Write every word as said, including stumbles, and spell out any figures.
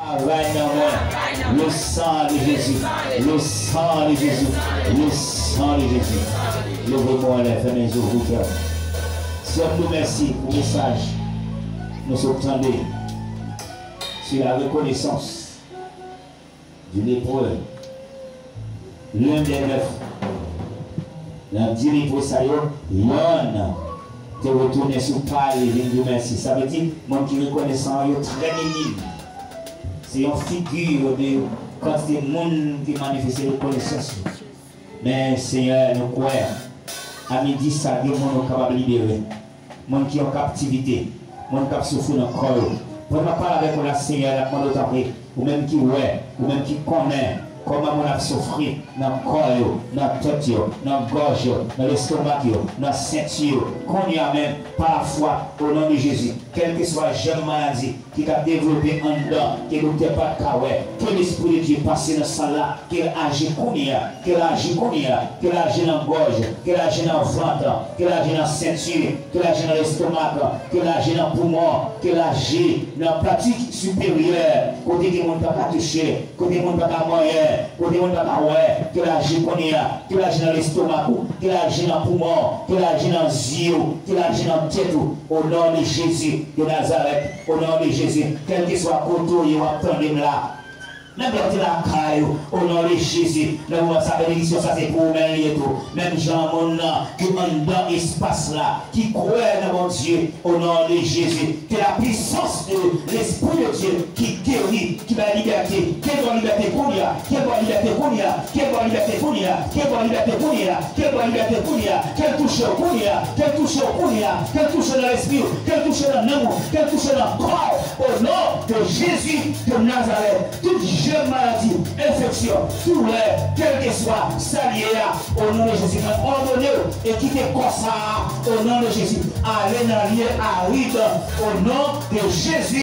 Travay nan mwen. Le sang de Jésus. Le sang de Jésus. Le sang de Jésus. Leve men w anlè, fèmen je w, ouvri kè w. Sè, nou mèsi pou mesaj nou sot tande. Sur la reconnaissance du lépreux. L'un des neuf. Nan dis lepre sa yo, yonn te retounen sou pa li, vin di w mèsi. Sa vle di, moun ki rekonesan yo trè minim. Se yon figi de kantite moun ki manifeste rekonesans yo. Men, Senyè, nou kwè, a midi sa, gen moun ou kapab libere. Moun ki an kaptivite, moun k ap soufri nan kò yo. Pandan m ap pale avèk ou la, Senyè, n ap mande w, tanpri, ou menm ki wè, ou menm ki konnen kòman moun ap soufri nan kò yo, nan tèt yo, nan gòj yo, nan lestomak yo, nan senti yo, kounye a menm, pa lafwa, o non de Jezi, kèlkeswa jèm maladi ki t ap devlope anndan, ke doktè pa t ka wè, ke Lespri de Dye pase nan sal la, ke l aji kounye a, ke l aji kounye a, ke l aji nan gòj, ke l aji nan vant, ke l aji nan senti, ke l aji nan lestomak, ke l aji nan poumon, ke l aji nan pati siperyè, kote ke moun pa ka touche, kote moun pa ka manyen, kote moun pa ka wè, ke l aji kounye a, ke l aji nan lestomak ou, ke l aji nan poumon, ke l aji nan zye w, ke l aji nan tèt ou, o non de Jezi de Nazarèt, o non de Jezi, kèlkeswa kote w ye w ap tande m la, menm lè w te lakay ou, o non de Jezi, nan moman sa, benediksyon sa se pou ou menm li ye tou, menm jan moun nan ki anndan espas la, ki kwè nan Bondye, o non de Jezi, ke la puissance de l'Esprit de Dieu ki geri, ki bay libète, ke l ba w libète kounye a, ke l ba w libète kounye a, ke l ba w libète kounye a, ke l ba w libète kounye a, ke l ba w libète kounye a, ke l touche w kounye a, ke l touche w kounye a, ke l touche w nan lespri w, ke l touche w nan nanm ou, ke l touche w nan kò w, o non de Jezi de Nazarèt. Tout jèm maladi, enfeksyon, doulè, kèlkeswa sa l ye a, o non de Jezi, mwen òdone w e kite kò sa a, o non de Jezi, ale nan lye arid, o non de Jezi.